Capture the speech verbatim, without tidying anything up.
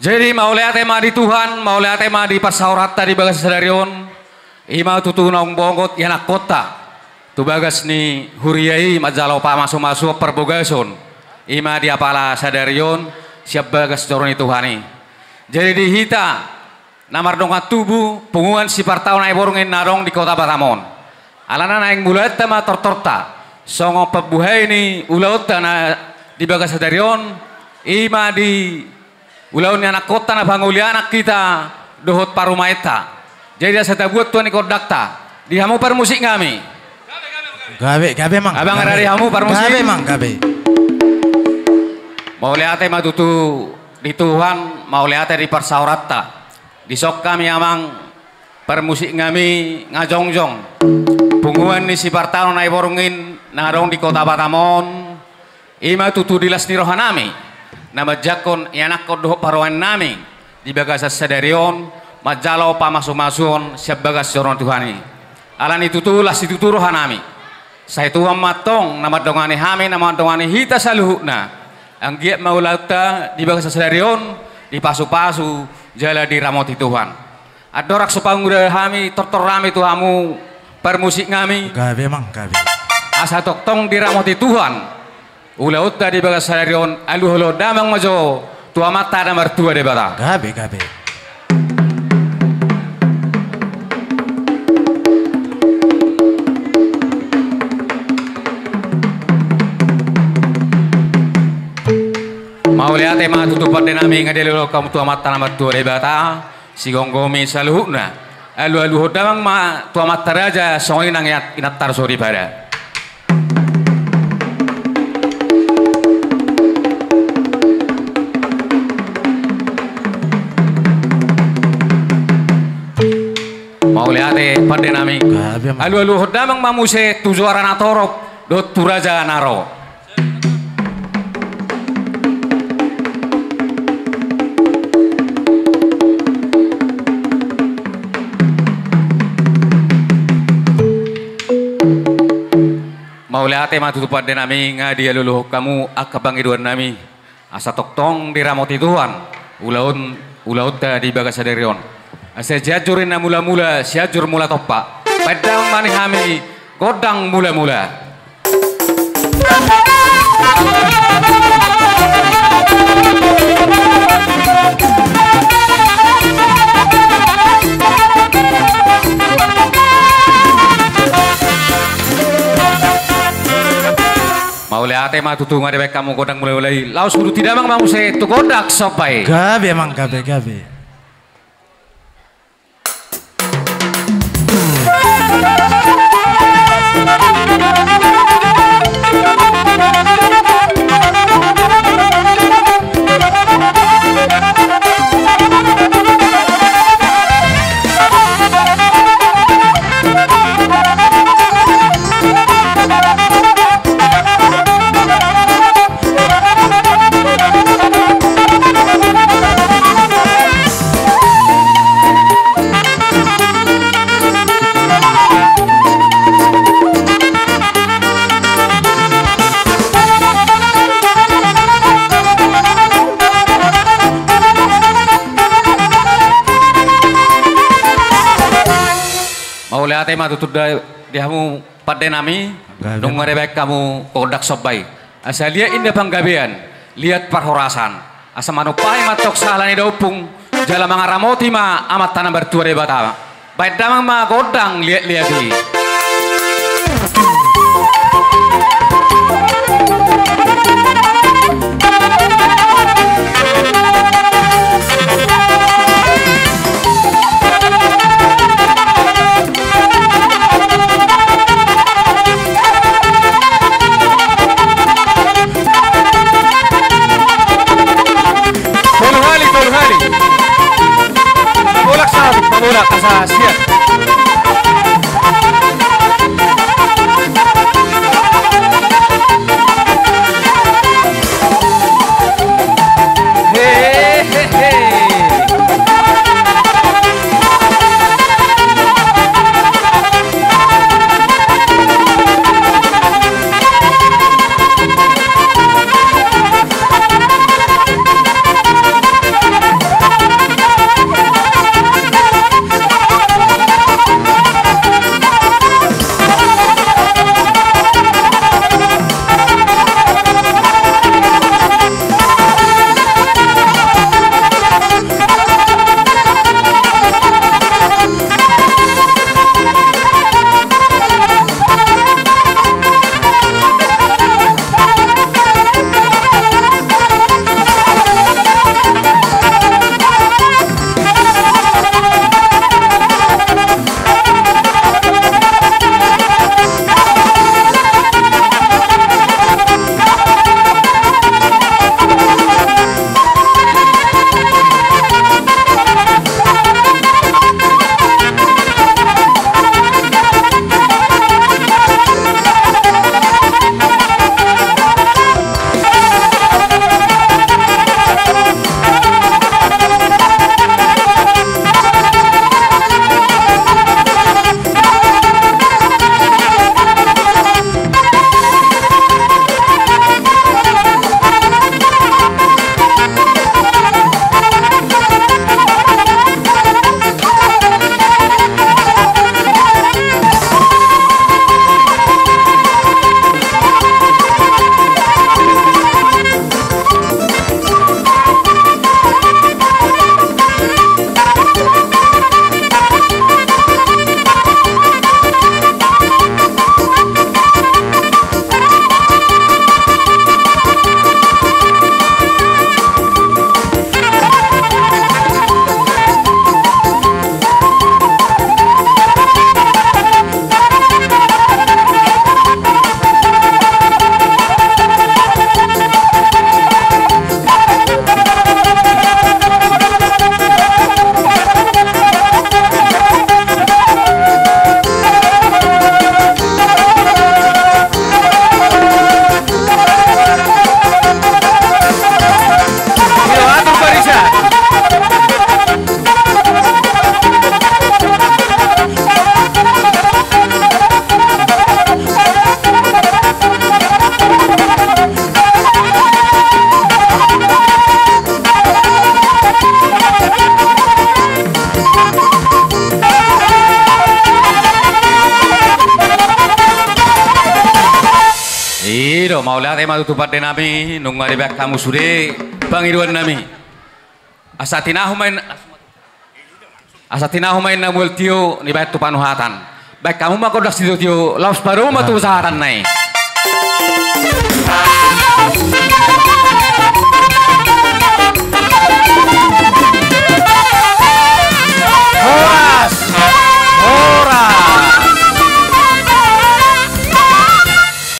Jadi mauliate ma di Tuhan, mauliate ma di parsaoranta di bagasan sadari on. I ma tutu naung bongot ianakkonta tu bagas ni huria i manjalo pamasumasuon parbagason. I ma di apala sadari on sian bagas joro ni Tuhan i. Jadi di hita na mardongan tubu, punguan Sipartaon Naiborngin na adong di Kota Batam on. Alana naeng mulaanta ma tortorta songon pambuhai ni ulaonta na di bagasan sadari on, i ma di ulaon ni anakkonta na pangoli anak hita dohot parumaenta. Jadi asa tabuat tua ni kondangta di hamu parmusik nami. Gabe, gabe amang. Abang, gabe. Rade hamu parmusik. Gabe amang, gabe. Mauliate ma tutu di Tuhan, mauliate di parsaoranta. Dison hami amang parmusik nami nga jongjong, punguan ni Sipartaon Naiborngin na adong di Kota Batam on. I ma tutu di las ni roha nami na manjangkon ianakkon dohot parumaen nami di bagasan sadari on manjalo pamasumasuon sian bagas joro ni Tuhan i. Alani tutu las situtu roha nami. Sai Tuhan ma antong na mandongani hami, na mandongani hita saluhutna. Anggiat ma ulaonta di bagasan sadari on dipasupasu jala diramoti Tuhan. Andorang so paunggul hami tortor nami tu hamu parmusik nami. Gabe amang, gabe. Asa tongtong diramoti Tuhan ulaonta di bagasan sadari on, alualuhon damang ma jo tu Amanta na martua Debata. Gabe, gabe. Mauliate ma tutu pande nami, nga dialualuhon hamu tu Amanta na martua Debata. Sigomgomi saluhutna. Alualuhon damang ma tu amanta raja songon i nang inanta soripada. Mauliate pande nami. Alualuhon damang ma muse tu juara na torop dohot tu raja na ro. Mauliate ma tutu pande nami, nga dialualuhon hamu angka pangidoan nami. Asa tongtong diramoti Tuhan ulaon, ulaonta di bagasan sadari on. Asa Sianjur ninna mulamula, Sianjur mula tompa. Baen damang ma di hami gondang mulamula. Mauliate ma tutu, nga dibaen hamu gondang mulamula i, laos huduti damang ma muse tu gondang somba i. Gabe amang, gabe, gabe. Mauliate ma tutu da-, di hamu pande nami. Gabe. Nunga dibaen hamu gondang somba i. Asa liat inna panggabean, liat parhorasan. Asa manumpahi ma antong sahala ni daompung, jala mangaramoti ma Amanta na martua Debata. Baen damang ma gondang liatliat i. Tolu hali, tolu hali. Bolak sa, bolak, asa siap. I do, mauliate ma tutu pande nami, nunga dibaen hamu sude pangidoan nami. Asa tinahu ma in-, asa tinahu ma inna mual tio nibaen tu panuhatan. Baen hamu ma gondang sitio-tio, laos padomu ma tu sahatan na i.